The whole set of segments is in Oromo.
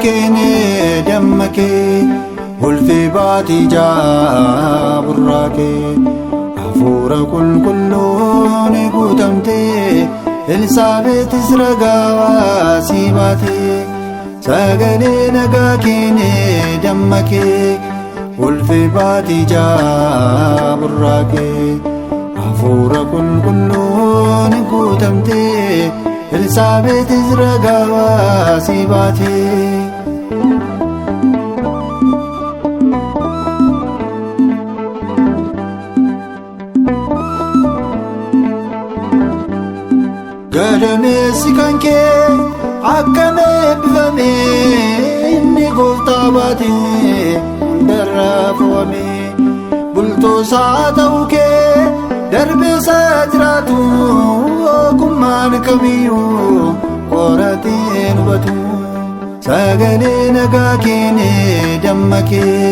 Keenee dammakee ulfi baatii ja'a burraaqee hafuura qulqulluun guutamtee Elsaabeetis ragaa sii baatee sagalee nagaa keenee dammakee ulfi baatii ja'a burraaqee hafuura qulqulluun guutamtee Elsaabeetis ragaa sii baatee. Gadameessi kan kee akkam eebbifame inni gooftaa baatee hundarraa fo'ame bultoosaa ta'uu kee darbeesaa jiraatu ogummaan kamiyyuu qoratee hubatu sagalee nagaa keenee dammakee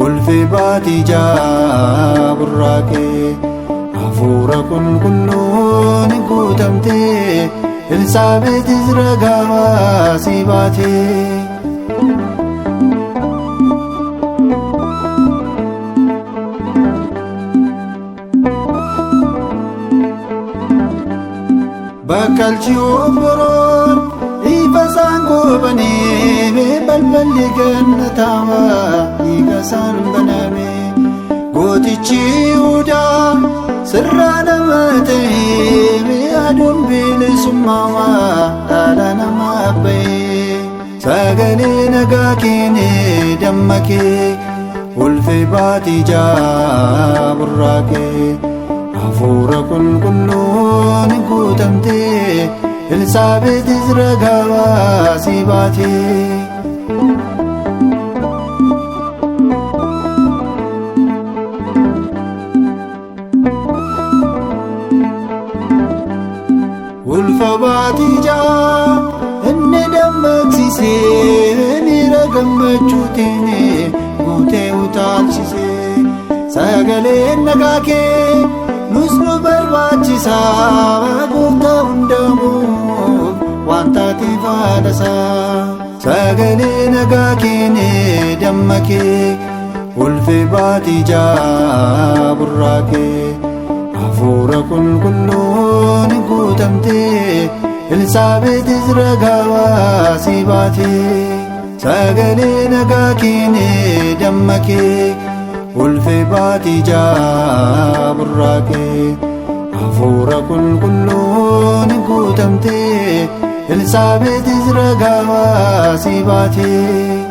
ulfi baatii ja'a burraaqee. Hafuura qulqulluun guutamtee Elsaabeetis ragaa sii baatee. Bakkalchi obboroon ifa isaan goobanii balballi gannataawaa dhiiga isaan baname gootichi Yihudaa sirraa nama ta'ee aduun bilisummaa dhala namaa ba'ee sagalee nagaa keenee dammakee ulfi baatii ja'a burraaqee hafuura qulqulluun guutamtee Elsaabeetis ragaa sii baatee. Ulfa baatii ja'a inni dammaqsiisee miira gammachuutiin guutee utaalchisee sagaleen nagaa kee nus nu barbaachisa gooftaa hundamuuf waan taateef haadhasaa sagalee nagaa keenee dammakee ulfi baatii ja'a burraaqee. Hafuura qulqulluun guutamtee Elsaabeetis ragaa sii baatee sagalee nagaa keenee dammakee ulfi baatii ja'a burraaqee hafuura qulqulluun guutamtee Elsaabeetis ragaa sii baatee.